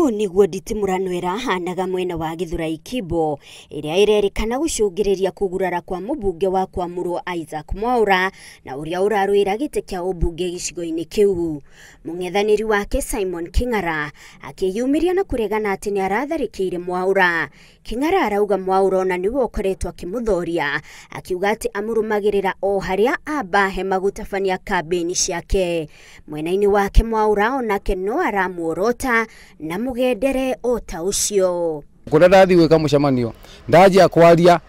Ũũ nĩguo nditimũrano ĩrahanaga mwena wa Gĩthũrai Kimbo ĩrĩa ĩrerĩkana gũcũngĩrĩria kũgurara kwa mũmbunge wa Kwamũrwo Isaac Mwaura na ũrĩa ũrarũĩra gĩtĩ kĩa ũmbunge gĩcigo-inĩ kĩu. Mũng'ethanĩri wake Simon King'ara akĩyumĩria na kũregana atĩ nĩaratharĩkĩire Mwaura. King'ara arauga Mwaura ona nĩwe ũkoretwo akĩmũthoria, akiuga atĩ amũrũmagĩrĩra o harĩa amba hema gũtabania kambĩini ciake. Mwena-inĩ wake Mwaura onake no aramuorota na mũgendere o ta ũcio. Kũrĩa ndathiĩ gwĩka mũcemanio ndanjia kwaria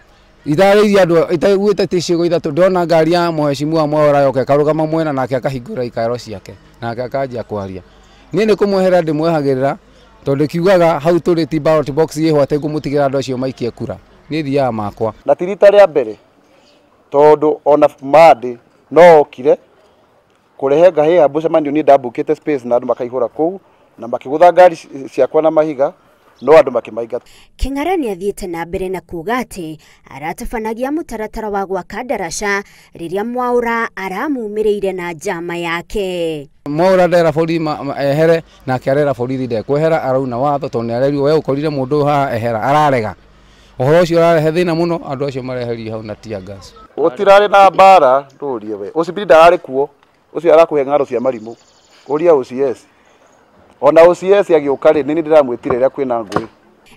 itarĩirie andũ itaiguĩte ti ciugo ithatũ, ndona ngari ya mũhecimiwa Mwaura yoka ĩkarũgama mwena nake akahingũra ikaro ciake nake akanjia kwaria. Niĩ nĩ kũmweherera ndĩmwehagĩrĩra tondũ kiugaga hau tũrĩ ti ballot box ĩho atĩ ngũmũtigĩra andũ acio maikie kura, niĩ thiaga makwa. Na ti rita rĩa mbere tondũ ona Monday no okire kũrehe ngahĩha mũcemanio, niĩ ndambũkĩte space na andũ makaihũra kũu na makĩgũtha ngari ciakwa na mahiga no andũ makĩmaingata. King'ara nĩathiĩte na mbere na kuuga atĩ aratabanagia mũtaratara wa gwaka ndaraca rĩrĩa Mwaura aramumĩrĩire na njama yake. Mwaura ndera borithi ehere nake arera borithi ndekwehera, arauna watho tondũ nĩarerirwo we ũkorire mũndũ ũyũ haha ehera, ararega. Ũhoro ũcio ũrarehe thĩna mũno, andũ acio mareherio hau na tear gas. Gũtirarĩ na mbara ndũrie we, OCPD ndararĩ kuo, ũcio arakũhe ng'aro cia marimũ, ũria OCS. Ona OCS agĩũka rĩ, nĩ niĩ ndĩramwĩtire rĩrĩa kwĩna ngũĩ.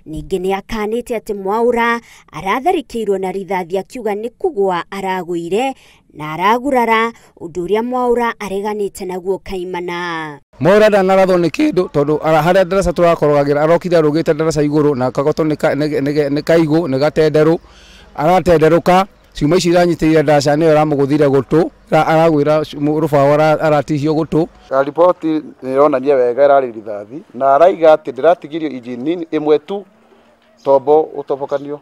Ningĩ nĩakanĩte atĩ Mwaura aratharĩkĩirwo na rithathi akiuga nĩ kũgũa aragũire na aragurara, ũndũ ũrĩa Mwaura areganĩte naguo kaimana. Mwaura ndanarathwo nĩ kĩndũ tondũ harĩa ndaraca tũrakorogagĩra arokire arũgĩte ndaraca igũrũ na kagotwo nĩ kaigũ nĩ gatenderũ, aratenderũka ciuma ici iranyitĩrĩire ndaraca nĩyo ĩramũgũthire gũtũ, aragwĩra rũbaũ aratihio gũtũ. Riboti nĩ ĩronania wega ĩrarĩ rithathi na araiga atĩ ndĩratigirio injini ĩmwe tu tombo ũtobokanio.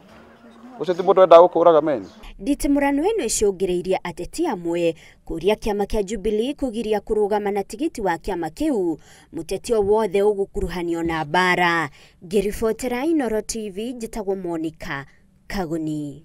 Ũcio ti mũndũ wendaga gũkũraga meni. Nditimũrano ĩno ĩcũngĩrĩirie ateti amwe kũria kĩama kĩa Jubilee kũgiria kũrũgama na tigiti wa kĩama kĩu mũteti o wothe ũgũkuruhanio na mbara. Ngĩribotera Inooro TV njĩtagwo Monica Kagoni.